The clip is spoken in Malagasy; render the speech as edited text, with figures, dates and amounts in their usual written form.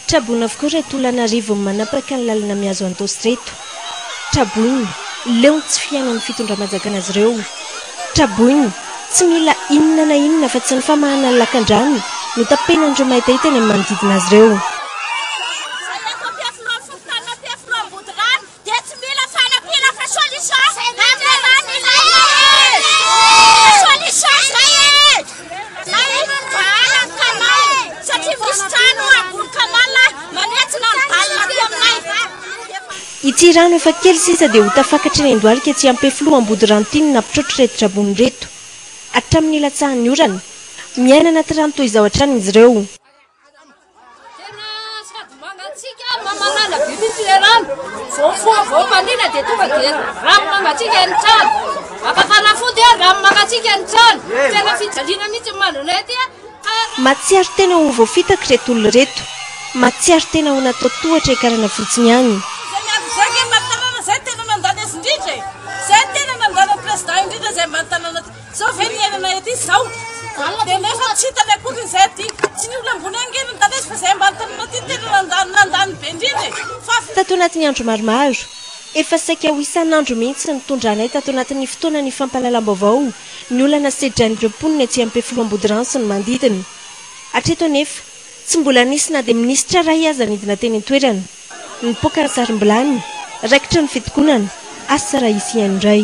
Traboina avokoa ireto olona an'arivony manapaka ny lalana mihazo an'Antaosy ireto. Traboina, leo ny tsy fihainoan'ny fitondram-panjakana azy ireo. Traboina, tsy mila inona na inona fa tsy ny famahana ny lakandrano no tapenan'ireo mahitahita eny amin'ny manodidina azy ireo. Izay eto Ampefiloha, fokontany Ampefiloha Ambodirano dia tsy mila fanampiana fa solution amin'ny rano ilaina e! Solution zay e! Zay vahana ny canal satria misy trano ambony canal manetsina ny dalle aty aminay. Ity rano efa kely sisa dia ho tafakatra eny Andohalika etsy Ampefiloha Ambodirano ity no nampitroatra ireto trabony ireto. Hatramin'ny nilatsahan'ny orana, miaina anaty rano toy izao hatrany izy ireo. Tena sady mangatsiaka no manala be mihitsy ilay rano. Vao mifoha vao manina dia tonga dia rano mangatsiaka ny trano. Maka fanafody aho, rano mangatsiaka ny trano. Tena fijaliana mihitsy ny mandronay aty. Mahatsiaro tena ho voafitaka ireto olona ireto. Mahatsiaro tena ho natao tohatra hiakarana fotsiny ihany. Izay miandry izay ange ambany tanàna izay tena nandany azy indrindra e! Izay tena nandany an'i président indrindra izay ambany tanàna aty. Zao ve ny iainanay aty zao? Dia nefa tsy hitany akory izay aty. Tsy ny olona ambony ange no nandany azy fa izay ambany tanàna aty tena nandany nandany be indrindra e! Fa. Tato anatin'ny andro maromaro, efa saika ho isan'andro mihitsy nitondranay tato anatin'ny fotoana ny fampahalalam-baovao ny olana sedrain'ireo mponina etsy Ampefiloha Ambodirano sy ny manodidina. Hatreto anefa, tsy mbola nisy na dia minisitra iray aza nidina teny an-toerana. Nipoaka ny sarom-bilany, raikitra ny fitokonana, asa raha hisy hihaino indray.